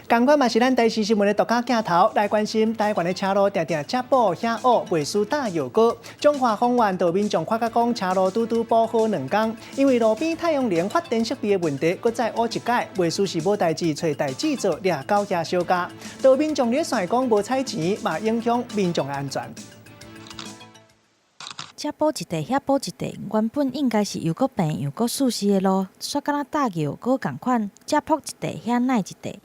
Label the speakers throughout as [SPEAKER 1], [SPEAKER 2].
[SPEAKER 1] 仝款嘛是咱台視新聞的獨家鏡頭來關心台灣的車路定定這補遐挖，袂輸打藥膏。彰化豐原就民眾發覺講車路拄拄補好2工，因為路邊太陽能發電設備的問題，閣再挖一擺，袂輸是無代誌揣代誌做，掠狗仔相加。就民眾咧算講無彩錢，嘛影響民眾的安全。
[SPEAKER 2] 這補一塊，遐補一塊，原本應該是又閣平又閣舒適的路，煞敢若打藥膏仝款，這破一塊，遐奈一塊。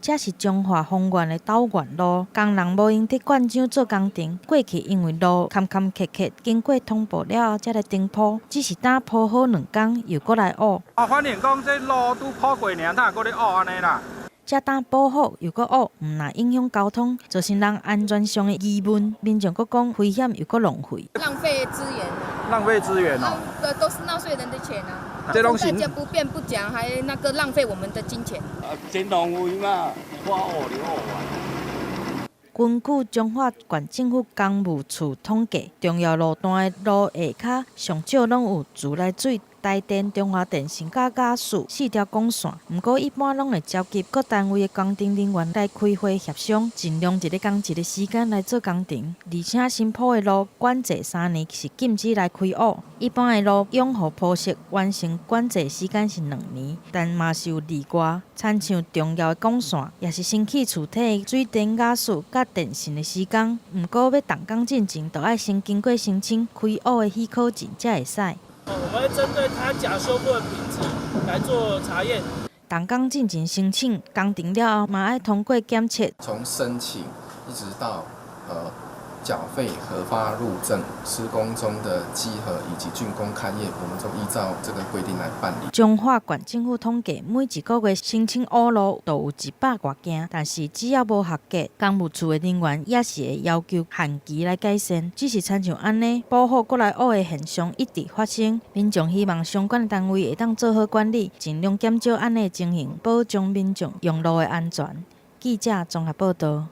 [SPEAKER 2] 這是彰化豐原的斗原路，工人無閒佇灌漿做工程。過去因為路坎坎坷坷，經過通報了後才來重鋪，只是焦鋪好2工，又閣來挖。
[SPEAKER 3] 啊，反正講這路拄鋪過爾，哪會閣咧挖按呢啦？
[SPEAKER 2] 這焦補好又閣挖，毋但影響交通，造成人安全上的疑問。民眾閣講危險又閣浪費。
[SPEAKER 4] 浪費資源。
[SPEAKER 3] 浪費資源哦。
[SPEAKER 4] 都是納稅人的錢啊！
[SPEAKER 3] 這攏是
[SPEAKER 4] 大家不便不講，還那個浪費我們的金錢。
[SPEAKER 5] 啊，真浪費嘛！我挖就挖完。
[SPEAKER 2] 根據彰化縣政府工務處統計，重要路段的路下跤上少攏有自來水、台電、中華電信佮瓦斯四條管線。毋過一般攏會召集各單位的工程人員來開會協商，盡量一个仝一個時間來做工程。而且新鋪的路管制3年是禁止來開挖，一般的路養護鋪設完成管制時間是2年，但嘛是有例外。親像重要的管線，也是新起厝體的水電、瓦斯佮電信的施工。毋過欲動工進前，就愛先經過申請開挖的許可證才會使。
[SPEAKER 6] 我們會針對他假修復的品質來做查驗。
[SPEAKER 2] 動工進前申請工程了後，嘛愛通過檢測。
[SPEAKER 7] 從申請一直到繳費核發入證、施工中的稽核以及竣工勘驗，我們都依照這個規定來辦理。
[SPEAKER 2] 彰化縣政府統計，每一個月申請挖路都有100外件，但是只要無合格，工務處的人員也是會要求限期來改善。只是親像按呢，補好閣來挖的現象一直發生，民眾希望相關的單位會當做好管理，盡量減少按呢情形，保障民眾用路的安全。記者綜合報道。